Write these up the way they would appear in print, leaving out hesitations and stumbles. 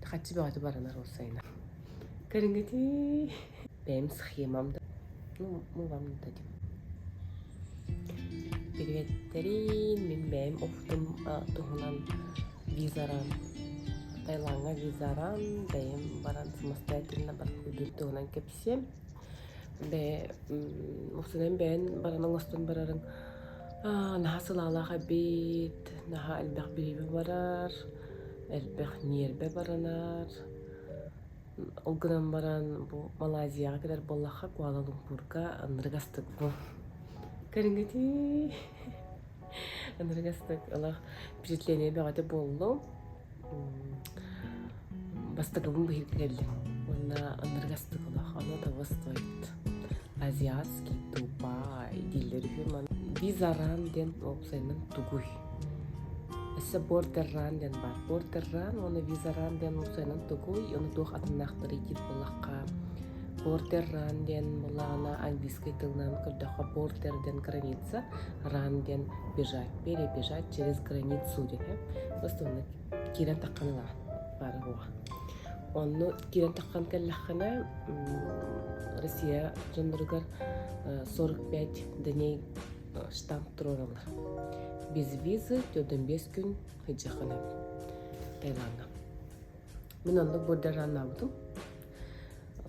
Хаччы бөҕөтө баранар ол сайына. Көрүҥҥүтүй? Бэйэм схемам да ну мы вам не дадим. Приветтерин, мин бэйэм опытым туһунан визаран Таилаҥҥа визаран бэйэм баран самостоятельно барбыт туһунан кэпсиэм. Бэйэ устунан бэйэн баран оҥостон барарыҥ наһаа сылаалаах эбит, наһаа элбэх бириэмэ барар, элбэх ньиэрбэ баранар. Ол гынан баран бу Малайзияҕа кэлэр буоллахха Куала-Лумпурга ынырык астык бу. Көрүҥҥүтүй? Ынырык астык олох впечатление бөҕөтө буоллум. Бастакыбын быһыыга кэллим. Уонна ынырык астык олох оно того стоит. Азиатский Дубай дииллэр үһү. Visa Run диэн уопсайынан тугуй? Өссө Border Run диэн баар. Border Run уонна Visa Run диэн уопсайынан тугуй? Ону туох атыннаахтарый диир буоллахха, Border Run диэн буоллаҕына английскай тылынан көрдөххө border диэн граница, run диэн бежать, перебежать через границу диэн. Просто онно киирэн таххан ылаҕын баара буола. Онно киирэн таххан кэллэххинэ Россия дьонноругар 45 дней штамп туруораллар. Без визы 45 күн сылдьыаххына Таилаҥҥа. Мин оннук бордераннаабытым.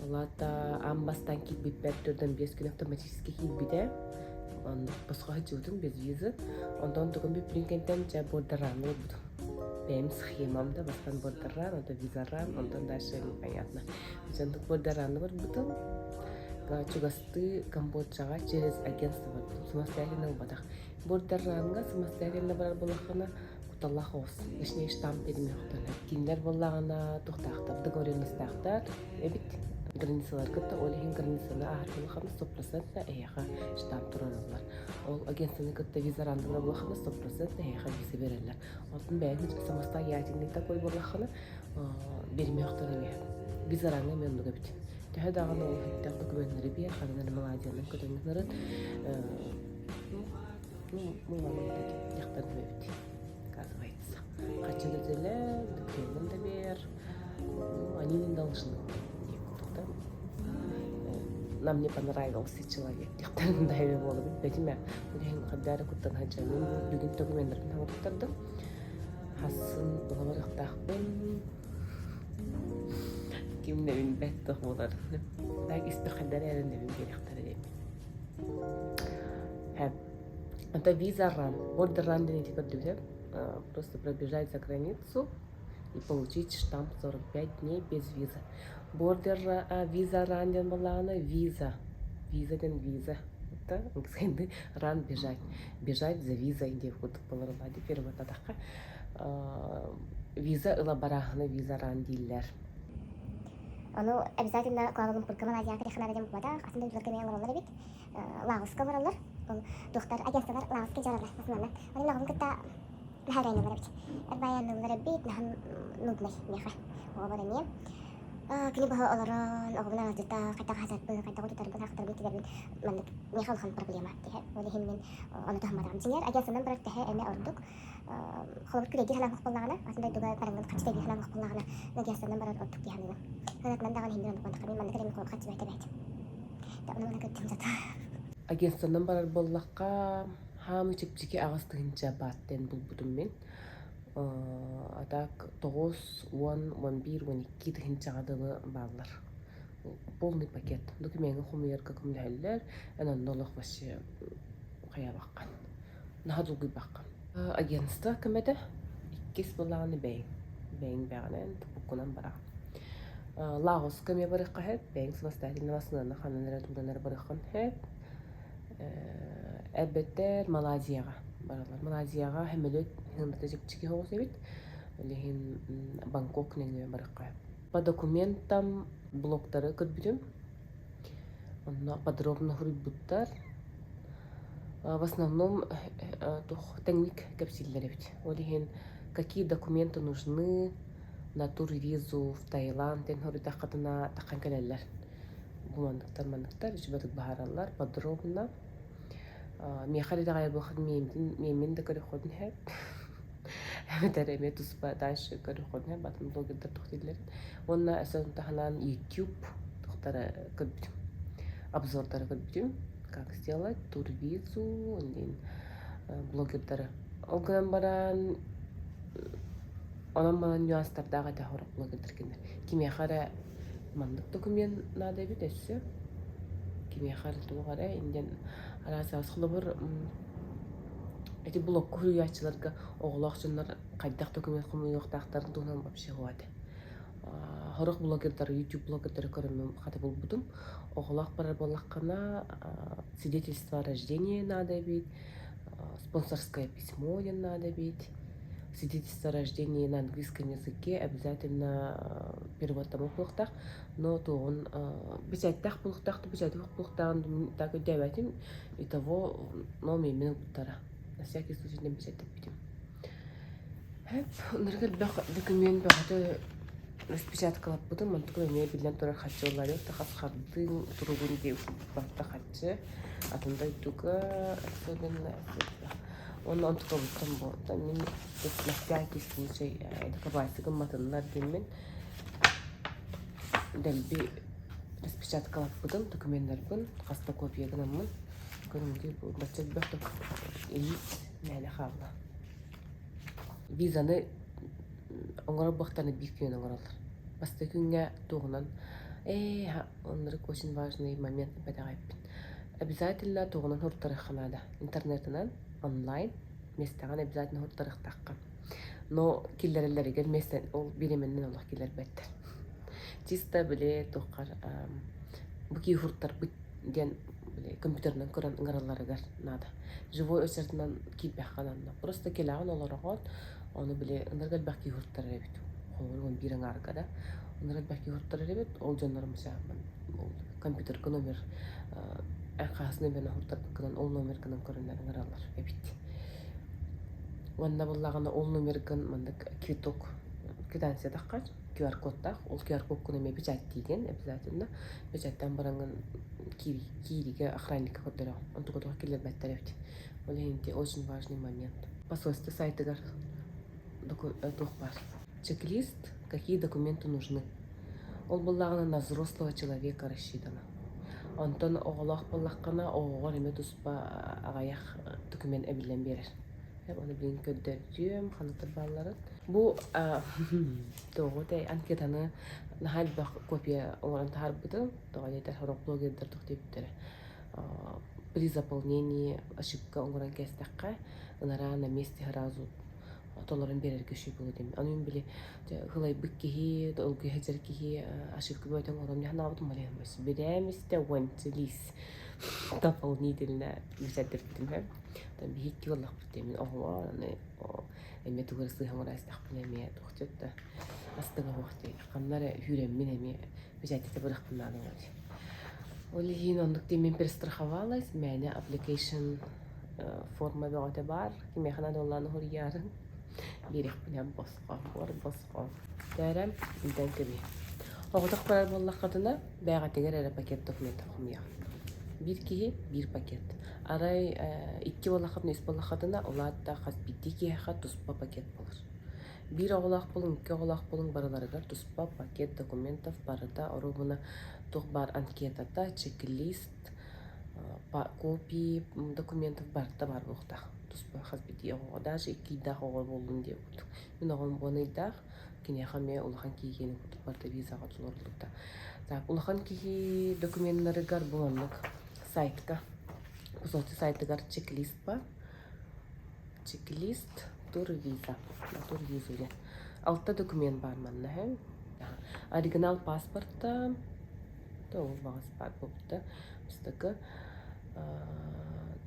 Ол аата аан бастаан киирбиппэр 45 күн автоматически киирбитэ. Оннук босхо сылдьыбытым без визы. Онтон тугун бүппүтүн кэнтэн дьэ бордеранна ылбытым. Бэйэм схемам да бастаан бордеран, онтон визаран, онтон дальше непонятно. Онтон бордеранна барбытым. Чугастыы Камбоджаҕа через агентство барбытым. Самостоятельно ылбатах. Бордеранга самостоятельно барар буоллаххына кутталлаах оҕус. Точнее штамп биэримиэхтэрэ. Кинилэр буоллаҕына туохтаахтар, договоренностаахтар эбит. Границалар кытта ол иһин границаны ааһар буоллаххына стопроцентно эһиэхэ штамп туруораллар. Ол агентствоны кытта виза рандыла буоллаххына стопроцентно эһиэхэ виза биэрэллэр. Оттон бэйэҥ самостоятельный такой буоллаххына биэримиэхтэрэ эмиэ. Визараҥҥа эмиэ оннук эбит. Төһө даҕаны ол иһиттээх докуменнары биэр, ханан эрэ Малайзиянан көтөҥнөрүн ну, мы вам не дадим, диэхтэрин эбит. Оказывается. Хаччы да төлөө, документын да биэр, ну, они не должны. Да? Нам не понравился человек диэхтэрин да эбэ буолабыт. Бэтимэ, билигин хаддаары куттан сылдьаммын, бүгүн докуменнарбын хаҥатыттардым. Хассын ыла барыахтаахпын. Ким да билбэт туох буоларын. Так испэр хайдах эрэнэбин биэриэхтэрэ диэммин. Это виза run. Border run диэн ити көрдүбүтэ. Просто пробежать за границу и получить штамп 45 дней без визы. Border виза run диэн буоллаҕына виза. Виза диэн виза. Это run бежать. Бежать за визой диэн курдук буолар переводтатахха. Виза ыла барааһыны виза run дииллэр. Ону обязательно Куала-Лумпурга Малайзияҕа кэлиэххэ диэн буолбатах. Атын дойдуларга эмиэ оҥороллор эбит. Лаоска олороллор. Ол туохтар агентстволар Лаоска дьараллар основно. Оны оҕом кытта наһаа эрайналар эбит. Эрбайанылар эбит, наһаа нудный миэхэ. Оҕобор эмиэ. Күнү быһа олорон, оҕобун аралдьыта, хайдах аһатарбын, хайдах утутарбын, ахтарбын, килэрбин маннык миэхэ улахан проблема диһэ. Ол иһин мин ону туһамматаҕым. Дьиҥэр агентствонан барар төһө эмэ ордук. Холобур, күлэйдиир санаам суох буоллаҕына, атын дойдуга бараҥҥын харчы тэйдиир санаам суох буоллаҕына, агентствонан барар ордук дии саныыбын. Санаатынан даҕаны иһин оннук мин маннык эрэ мин харчы бэйэтэ бэйэтэ. Агентствонан барар буоллахха, хаамыы чэпчэки 8 тыһыынча баат диэн булбутум мин. А так 9, 10, 11, 12 тыһыынчаҕа дылы бааллар. Полный пакет. Докумеҥҥа хомуйарга көмөлөһөллөр, эн онно олох вообще хайаабаккын. Наһаа долгуйбаккын. Агентство көмөтө иккис буоллаҕына бэйэҥ. Бэйэҥ бэҕинэн тупуккунан бараҕын. Лаоска эмиэ барыахха сөп, бэйэҥ самостоятельно массыынаны ханан эрэ тугунан эрэ барыаххын сөп. Эбэтэр Малайзияҕа бараллар. Малайзияҕа сөмөлүөт сыаната чэпчэки соҕус эбит. Ол иһин Бангкок нөҥүө барыахха сөп. По документам блоктары көрбүтүм. Онно подробно суруйбуттар. В основном туох тэҥник кэпсииллэр эбит. Ол иһин какие документы нужны на турвизу в Таиланд диэн суруйдаххытына таххан кэлэллэр. Бу манныктар манныктар үчүгэйдик быһаараллар подробно. Миэхэ эрэ итэҕэйэр буоллаххына миэммин да көрүөххүтүн сөп. Эбэтэр эмиэ туспа дальше көрүөххүнэ атын блогердар туох дииллэрин. Уонна өссө таһынан YouTube туохтары көрбүтүм. Обзордары көрбүтүм. Как сделать турвизу диэн блогердары. Ол гынан баран онон-манан нюанстардаах этэ сорох блогердар кинилэр. Кимиэхэ эрэ маннык документ наада эбит өссө. Кимиэхэ эрэ туох эрэ диэн араас араас холобур ити блокка суруйааччыларга оҕолоох дьоннор хайдах документ хомуйуохтаахтарын туһунан вообще суох этэ. Сорох блогердары, YouTube блогердары көрөммүн хата булбутум. Оҕолоох барар буоллаххына свидетельство о рождении надо эбит, спонсорское письмо диэн надо эбит, свидетельство о рождении на английском языке обязательно переводтаммыт буолуохтаах, но туоҕун бэчээттээх буолуохтаах да бэчээти буолуохтааҕын так өйдөөбөтүм. Итого но миэммин ылбыттара. На всякий случай бэчээттэппитим. Хэп, ынырык элбэх документ бөҕөтө распечаткалаппытым, онтукум эмиэ биллэн турар харчы ылларыах да хас хардыын туругун дии барта харчы. Атын дойдуга особенно уонна онтукабыттан буолта мин на всякий случай дакабаасы гымматыннар диэммин дэлби распечаткалаппытым докуменнарбын хас да копия гынаммын көрүҥдүү бачча элбэх илиит мээнэ хаалла. Визаны оҥорор буолтаны биир күнүн оҥороллор. Бастакы күҥҥэ туоҕунан ээ оннук очень важный момент эппэтэҕэйпин. Обязательно туоҕунан суруттарыахха наада. Интернетынан, онлайн миэстэҕин обязательно суруттарыахтааххын. Но киллэрэллэригэр миэстэ ол бириэмэннэн олох киллэрбэттэр. Чисто били туоххар бу киһи суруттарбыт диэн били компьютерынан көрөн ыҥыралларыгар наада. Живой очередынан киирбэххэ наада. Просто кэлэҕин олороҕун, ону били ынырык элбэх киһи суруттарар эбит. Холобур, 11 аҥаарга да ынырык элбэх киһи суруттарар эбит. Ол дьоннорум ол компьютерга номер хаһыс номерин суруттарбыккынан ол номергынан көрөннөр ыҥыраллар эбит. Уонна буоллаҕына ол номергын маннык квиток квитанция таххар QR-кодтаах. Ол QR-кодкун эмиэ печаттиигин обязательно. Печаттаан бараҥҥын киириигэ охранникка көрдөрөҕүн. Онтукутугар киллэрбэттэр эбит. Ол иһин ити очень важный момент. Посольство сайтыгар туох баар. Чек-лист, какие документы нужны. Ол буоллаҕына на взрослого человека рассчитано. Онтон оҕолоох буоллаххына, оҕоҕор эмиэ туспа аҕыйах документ эбиллэн биэрэр. Ону билигин көрдөрдүм, ханныктар баалларын. Бу тоҕо этэй анкетаны наһаа элбэх копия оҥорон таһаарбытым. Тоҕо диэтэр сорох блогердар туох диэбиттэрэ при заполнении ошибка оҥорон кээстэххэ ынараа на месте сразу толорон биэрэргэ үчүгэй буолуо диэн. Аны мин били ылайбыт киһи, долгуйа сылдьар киһи ошибка бөҕөтө оҥорон санаабытым бирээмистэ уонча лиис дополнительно бэчээттэрбитим биһикки буоллахпыт дии мин оҕолоор аны эмиэ тугу эрэ сыыһа оҥоро истэхпинэ эмиэ туох да астыга суох дии ханна эрэ сүүрэммин эмиэ бэчээттэтэ барыахпын наада буолар ол иһин оннук дии мин перестраховалась мээнэ application форма бөҕөтө баар кимиэхэ наада буоллаҕына суруйаарын биэриэхпинэ босхо буор босхо Тээрэ илдьэн кэбиһ. Оҕотох барар буоллаххытына, бээҕэтигэр эрэ пакет документов хомуйаҕын. Биир киһи биир пакет. Арай икки буоллаххытына, үс буоллаххытына, ол аата хас биирдии киһиэхэ туспа пакет буолар. Биир оҕолоох буолуҥ, икки оҕолоох буолуҥ барыларыгар туспа пакет документов барыта оруобуна туох баар анкетата, чек-лист, копии документов барыта баар буолуохтаах. Туспа хас биирдии оҕоҕо, даже икки ыйдаах оҕо буоллун диэн курдук. Мин оҕом уон ыйдаах, киниэхэ эмиэ улахан киһи киэнин курдук барыта визаҕа толоруллубута. Так, улахан киһи докуменнарыгар бу оннук сайтка, посольство сайтыгар чек-лист бар. Чек-лист турвиза. Турвиза диэн. Алта документ баар манна һэ. Оригинал паспорта, ол баҕас баар буолбута. Бастакы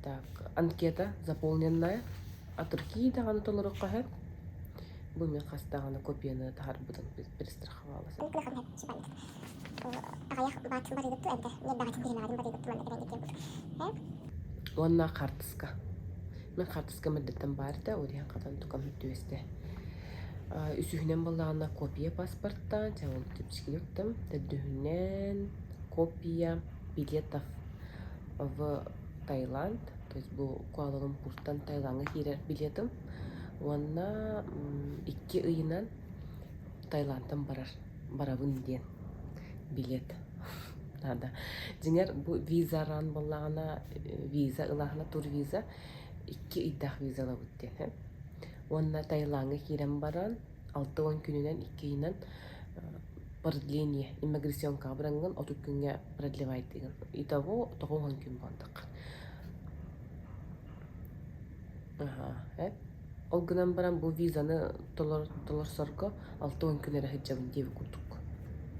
так, анкета заполненная. От руки даҕаны толоруохха сөп. Бу мин хас даҕаны копияны таһаарбытым перестраховалась. Уонна хаартыска. Мин хаартыска мэрдэттэн баар да, ол иһин хатан тукам түбэстэ. Үсүһүнэн буоллаҕына копия паспорта, чэ ол чэпчэкини уктум. Төрдүһүнэн копия билетов в Таиланд, то есть бу Куала-Лумпуртан Таилаҥҥа киирэр билетым. Уонна 2 ыйынан Таиландтан барар барабын диэн билет наада. Дьиҥэр бу визаран буоллаҕына виза ылааһына турвиза 2 ыйдаах виза ылабыт диэн. Уонна Таилаҥҥа киирэн баран 60 күнүнэн 2 ыйынан продление иммиграционкаҕа бараҥҥын 30 күҥҥэ продлевайдыгын. Итого 90 күн буоллахха. Аһаа, Ол гынан баран бу визаны толорсорго 60 күн эрэ сылдьабын диэбит курдук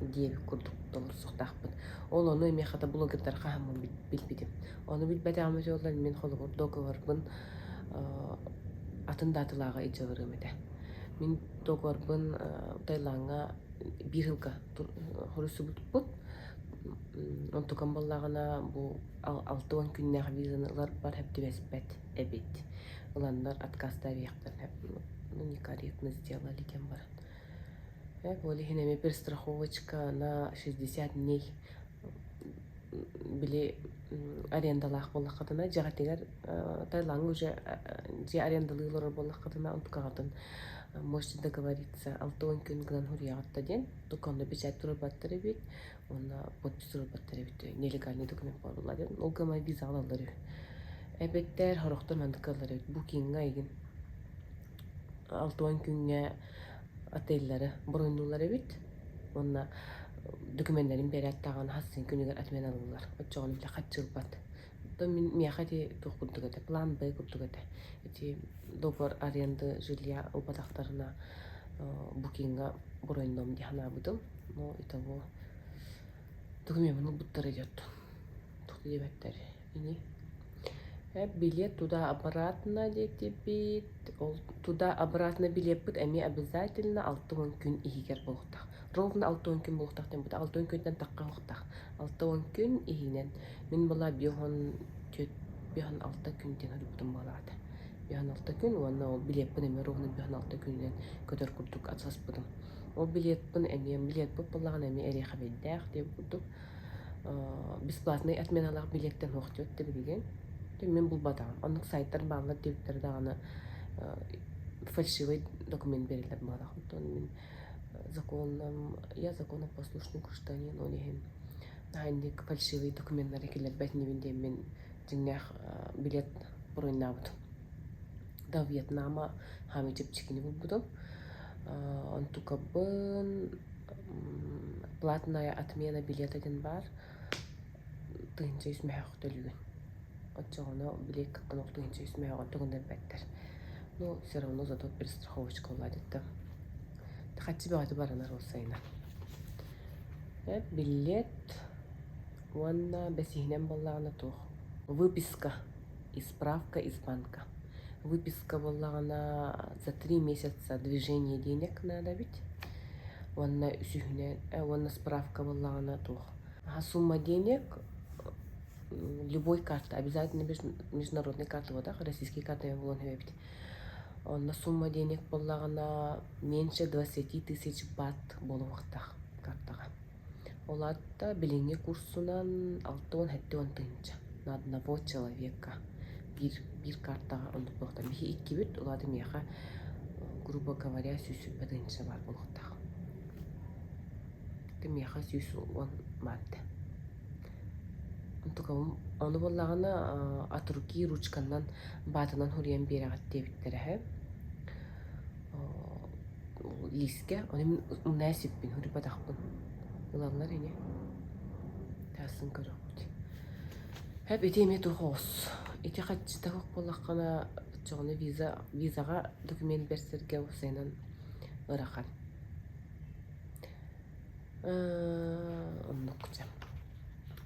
диэбит курдук толорсуохтаахпын. Ол ону эмиэ хата блогердар хаһаммын билбитим. Ону билбэтэҕим этэ мин холобур договорбын атын дааталааҕы илдьэ барыам этэ. Мин договорбын Таилаҥҥа биир сылга хоруйсубуппут. Онтукам буоллаҕына бу 60 күннээх визаны ыларбар сөп түбэспэт эбит. Ыланнар отказтаабыахтарын ну некорректно сделали диэн баран. Ол иһин эмиэ перестраховочка на 60 дней били арендалаах буоллаххытына дьиэҕитигэр Таилаҥҥа уже дьиэ арендалыы олорор буоллаххытына онтукаҕытын можете договориться 60 күн гынан суруйаҕыт да диэн только онно печать туруорбаттар эбит уонна подпись туруорбаттар эбит нелегальный документ буолла диэн ол гына виза ылаллар үһү эбэттэр сорохтор маннык кыаллар эбит букиҥҥа игин 60 күҥҥэ отеллары броньнуллар эбит уонна докуменнарын биэрээт даҕаны хас син күнүгэр отмена ылаллар оччоҕуна бile харчы ылбат то мин миэхэ ити туох курдук этэ план Б курдук этэ ити договор аренды жилья ылбатахтарына букиҥҥа броньнуом дии санаабытым но итого докумеммын ылбыттар идет туох диэбэттэр ини билет туда обратно диэтибит ол туда обратно билеппит эмиэ обязательно 60 күн иһигэр буолуохтаах ровно 60 күн буолуохтаах диэн 60 күнтэн тахха уохтаах 60 күн иһинэн мин была 54 күн диэн суруйбутум буолаата 56 күн уонна ол билиэппин эмиэ ровно 56 күнүнэн көтөр курдук атсаспытым ол билиэппин эмиэ билиэппит буоллаҕына эмиэ эриэхэбэйдээх диэн курдук бесплатный отменалаах билиэттэн суох диэбит билигин мин булбатаҕым оннук сайттар бааллар диэбиттэрэ даҕаны фальшивый документ биэрэллэр баҕалаах онтон мин законом я законопослушный гражданин ол иһин наһаа фальшивый докуменнары киллэрбэт инибин диэммин дьиҥнээх билет броньнаабытым до Вьетнама хаамыы чэпчэкини булбутум онтукабын платная отмена билета диэн баар 1300 мөһөөх төлүүгүн оччоҕуна билиэккэттэн ол 1300 мөһөөҕүн тугуннарбаттар ну все равно зато перестраховочка буолла хаччы бөҕөтө баранар ол сайына билет уонна бэсиһинэн буоллаҕына туох выписка и справка из банка выписка буоллаҕына за 3 месяца движение денег надо эбит уонна үсүһүнэн уонна справка буоллаҕына туох сумма денег любой карта обязательно международный карта буолбатах российский карта буолуон сөп эбит онно сумма денег буоллаҕына меньше 20 000 бат буолуохтаах картаҕа ол аата билиҥҥи курсунан 60-70 тыһыынча на одного человека биир биир картаҕа оннук буолуохтаах биһи иккибит ол аата миэхэ грубо говоря 120 тыһыынча баар буолуохтаах миэхэ 110 баар этэ онтукабын ону буоллаҕына от руки ручканнан баатынан суруйан биэрэҕит диэбиттэрэ үһү лиискэ ону мин умнайа сиппин суруйбатахпын ылаллар ини таасын көрөхпүт Хэп ити эмиэ туох оҕус ити хаччыта суох буоллаххына оччоҕуна виза визаҕа документ бэрсэргэ уопсайынан ыарахан оннук дьэ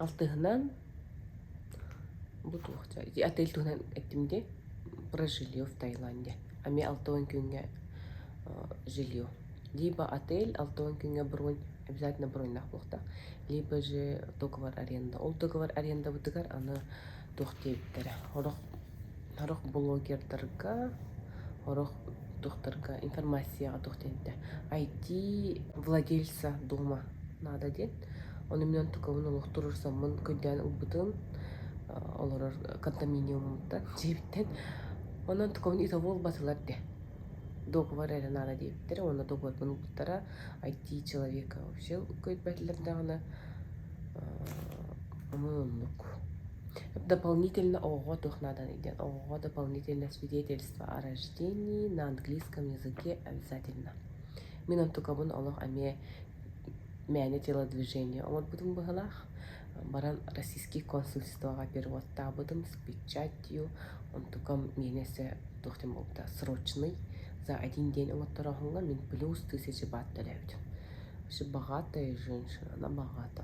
алтыһынан бу туох дьэ ити отель туһунан эттим дии про жилье в Таиланде эмиэ 60 күҥҥэ жилье либо отель 60 күҥҥэ бронь обязательно броньнаах буолуохтаах либо же договор аренда ол договор арендабытыгар аны туох диэбиттэрэ сорох сорох блогердарга сорох туохтарга информацияҕа туох диэн ID владельца дома наада диэн ону мин онтукабын олох туруорсаммын көрдөөн ылбытым олорор кондоминиумуттан дьиэбиттэн онон онтукабын итого ылбатылар дии. Договор эрэ наада диэбиттэрэ уонна договорбун ылбыттара. IT человека вообще көйбэтилэр даҕаны оннук. Дополнительно оҕоҕо туох нааданый диэн оҕоҕо дополнительно свидетельство о рождении на английском языке обязательно. Мин онтукабын олох эмиэ мээнэ телодвижение оҥорбутум быһыылаах. Баран российский консульствоҕа переводтаабытым с печатью, онтукам миэнэсэ туох диэн буолбута срочный за один день оҥотторооһуҥҥа мин плюс тысяча бат төлөөбүтүм. Вообще богатая женщина, она богата.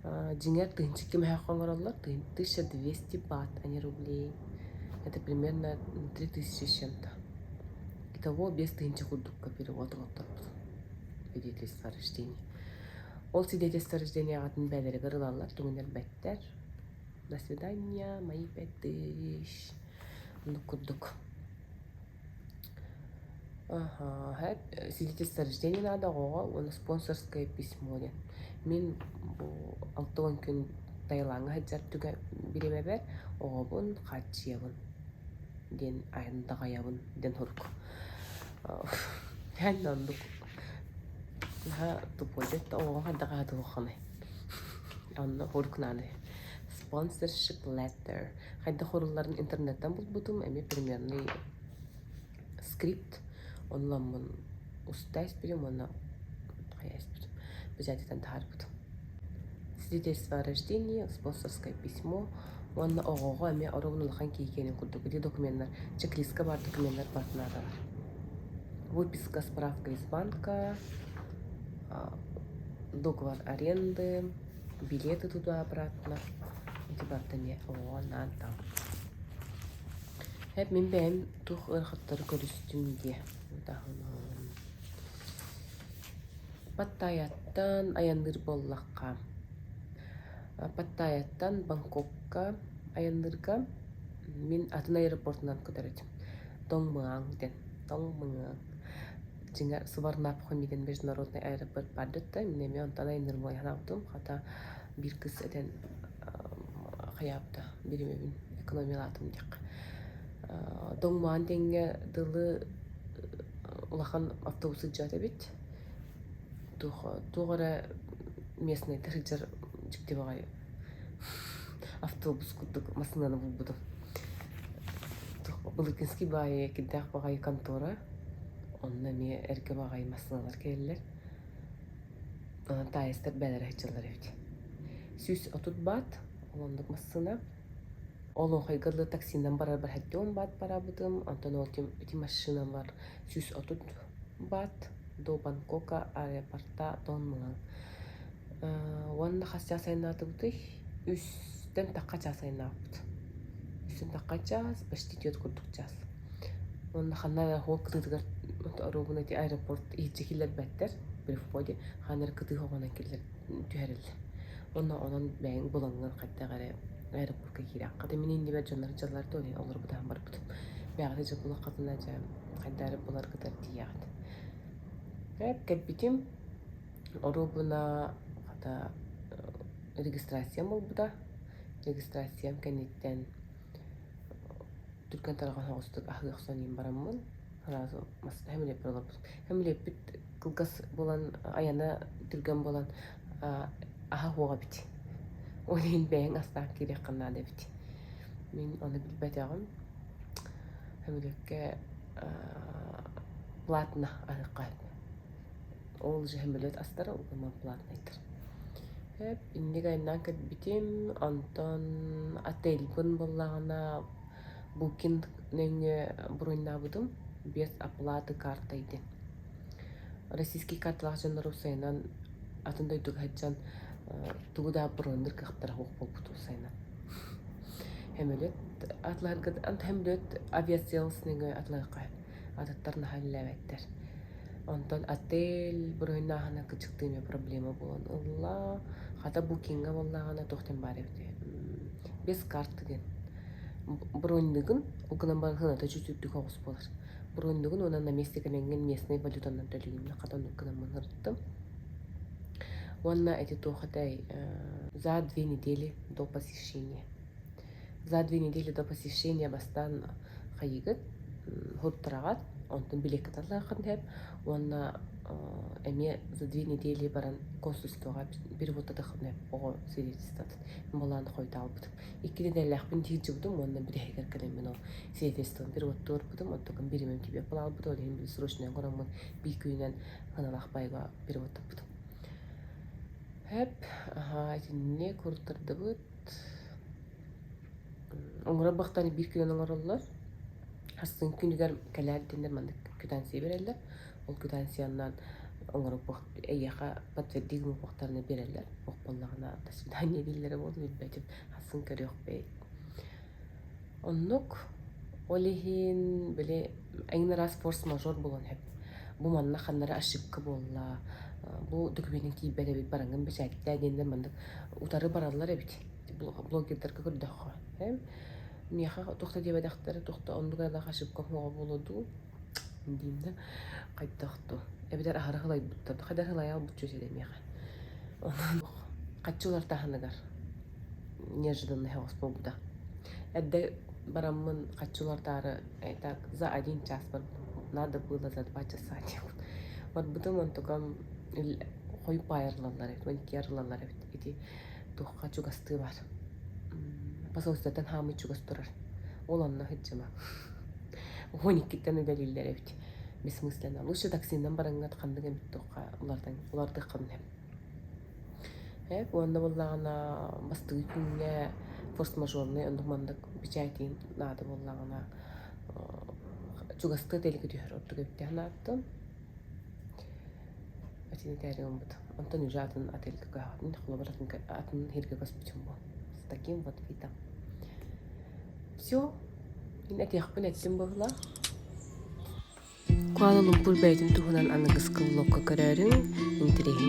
Дьиҥэр тыһыынча кимэһээх оҥороллор, 1200 бат, а не рублей. Это примерно 3000 с чем-то. Итого 5000 курдукка перевод оҥотторбут. Свидетельство о рождении. Ол свидетельство о рождении аҕатын бээлэригэр ылаллар, түҥүнэрбэттэр. До свидания, мои 5000. Оннук курдук. Аха, свидетельство о рождении надо оҕоҕо уонна спонсорское письмо диэн. Мин бу 60 күн Таилаҥҥа сылдьар түгэн бириэмэбэр оҕобун хааччыйабын диэн айандаҕайабын диэн сурук. Реально оннук наһаа тупой да оҕоҕо хайдах аһатыаххыный? Онно сурук наада. Sponsorship letter. Хайдах сурулларын интернеттэн булбутум, эмиэ примерный скрипт. Онно уста испитим уонна хайа испитим. Печатьтан таһаарбытым. Свидетельство о рождении, спонсорское письмо уонна оҕоҕо эмиэ оруобуна улахан киһи киэнин курдук ити докуменнар чек-листка баар докуменнар барыта наадалар. Выписка, справка из банка, договор аренды, билеты туда-обратно. Ити барыта эмиэ оҕоҕо анаан там. Эп мин бэйэм туох ыарахаттары көрүстүм диэ. Паттайаттан айанныыр буоллахха, Паттайаттан Бангкокка айанныырга мин атын аэропортунан көтөр этим. Тоҥ диэн. Тоҥ Дьиҥэр Суварнапхоми диэн международный аэропорт баар да мин эмиэ онтон айанныыр буолан хата биир кыыс этэн хайаабыта бириэмэбин экономиялаатым диэххэ. Доҥмаан диэҥҥэ дылы улахан автобус сылдьыбат эбит. Туох эрэ местныйдар сылдьар дьикти баҕайы автобус курдук массыынаны булбутум. Былыкинский баайы кирдээх баҕайы контора. Онно эмиэ эргэ баҕайы массыыналар кэлэллэр. Онон таайыстар бээлэрэ сылдьаллар эбит. 130 бат, ол оннук массыына. Ол оҥхойго дылы таксинан барарбар 70 бат бараабытым, онтон ол ити машинам бар 130 бат до Бангкока аэропорта Дон Уонна хас чаас айаннаатыбытый? Үстэн тахха чаас айаннаабыппыт. Үстэн тахха чаас, почти түөрт курдук чаас. Уонна ханна эрэ оһуол кытыытыгар оруобуна ити аэропорт иһирдьэ киллэрбэттэр при входе ханна эрэ кытыы хоҕонон киллэр түһэрэллэр. Уонна онон бэйэҥ булаҥҥын хайдах эрэ аэропортка киирэххэ. Хата мин иннибэр дьоннор дьаллар да олорбутаһан барбытым. Бэйэҕитэ дьэ булаххытына дьэ хайдах эрэ буларгытар тиийэҕит. Эп кэлбитим оруобуна хата регистрациям буолбута. Регистрациям кэнниттэн түргэн тарҕан соҕустук аһыы охсон иһин бараммын сразу хэмилиэппэр олорбутум. Хэмилиэппит кылгас буолан айана түргэн буолан аһа суох эбит. Ол иһин бэйэҥ астаах киириэххин наада эбит. Мин ону билбэтэҕим. Хэмилиэккэ платно аһыахха Ол же сөмөлүөт астара уонна платнайдар. Эп инник айаннаан кэлбитим, онтон отельбын буоллаҕына Booking нөҥүө буруйнаабытым без оплаты картой диэн. Российский карталаах дьоннор уопсайынан атын дойдуга сылдьан тугу да броннуур кыахтара суох буолбут уопсайынан. Сөмөлүөт атылаһарга сөмөлүөт Aviasales нөҥүө атылаһыахха сөп. Атыттар наһаа үлэлээбэттэр. Онтон отель броньнааһына кычыктыы эмиэ проблема буолан ылла. Хата букинга буоллаҕына туох диэн баар эбит без карты диэн. Броньныгын, ол гынан баран сыаната чуть үрдүк оҕус буолар. Броньныгын уонна на месте кэлэҥҥин местнай валютанан төлүүгүн. Хата оннук гынаммын ырыттым. Уонна эти туох этэй за 2 недели до посещения. За 2 недели до посещения бастаан хайыгыт, хуттараҕат. Онтон билиэккэ таллааххын сөп уонна эмиэ за 2 недели баран консульствоҕа переводтатыаххын сөп оҕо свидетельствотын. Мин былаан хойутаабытым. 2 нэдиэлэлээхпин тиийдибитим уонна бүтэһигэр кэлэммин ол свидетельствоны переводтуурбутум. Онтукам биримэм тиийбэт буолбут, ол иһин били срочно оҥороммун биир күнүнэн Ханалаах байга переводтаппытым. Хөп, аһаа, итинник куруттардыбыт. Оҥорор бахтаны биир күнүн оҥороллор. Хастын күнүгэр кэлээр диэннэр маннык квитанция берэллэр. Ол квитанциянан оҥорор эйиэхэ подтвердить гыммыттарына биэрэллэр. Ох буоллаҕына до свидания дииллэрэ буолуо билбэтим. Хассын көрүөхпүт. Оннук. Ол иһин били эҥин араас форс-мажор буолуон сөп. Бу манна ханна эрэ ошибка буолла, бу докумениҥ тиийбэт эбит, бараҥҥын бэчээттээ диэннэр маннык утары бараллар эбит. Блогердарга көрдөххө. Миэхэ туох да диэбэтэхтэрэ, туох да оннук айылаах ошибка суоҕа буолуо дуу диим да, хайдах дуу. Эбэтэр аһара сылайбыттар, хайдах сылайа албыччу этэ миэхэ. Онон хаччы улартааһыныгар неожиданно соҕус буолбута. Эрдэ бараммын хаччы улартаары так за один час барбытым. Надо было за 2 часа диэбит. Барбытым онтукам хойук баайарылаллар эбит, 12 арылаллар эбит. Ити туохха чугастыы бар. Посольствоттан хаамый чугас турар. Ол онно сылдьыма. 12-ттэн үлэлииллэр эбит. Бессмысленно. Лучше таксинан бараҥҥат ханнык эмит туохха улардан улардыаххын сөп. Эп уонна буоллаҕына бастакы күҥҥэ форс-мажорный оннук маннык печатин наада буоллаҕына чугастыы отельга түһэр ордук эбит дии санааттым. Итини этээри гыммыт. Онтон уже атын отельга көһөҕүн, холобур атын атын сиргэ көспүтүм буо. С таким вот видом. Все. Мин этиэхпин эттим быһыылаах. Куала-Лумпур бэйэтин туһунан аныгыскы влогка көрөөрүҥ, интэриэһинэй.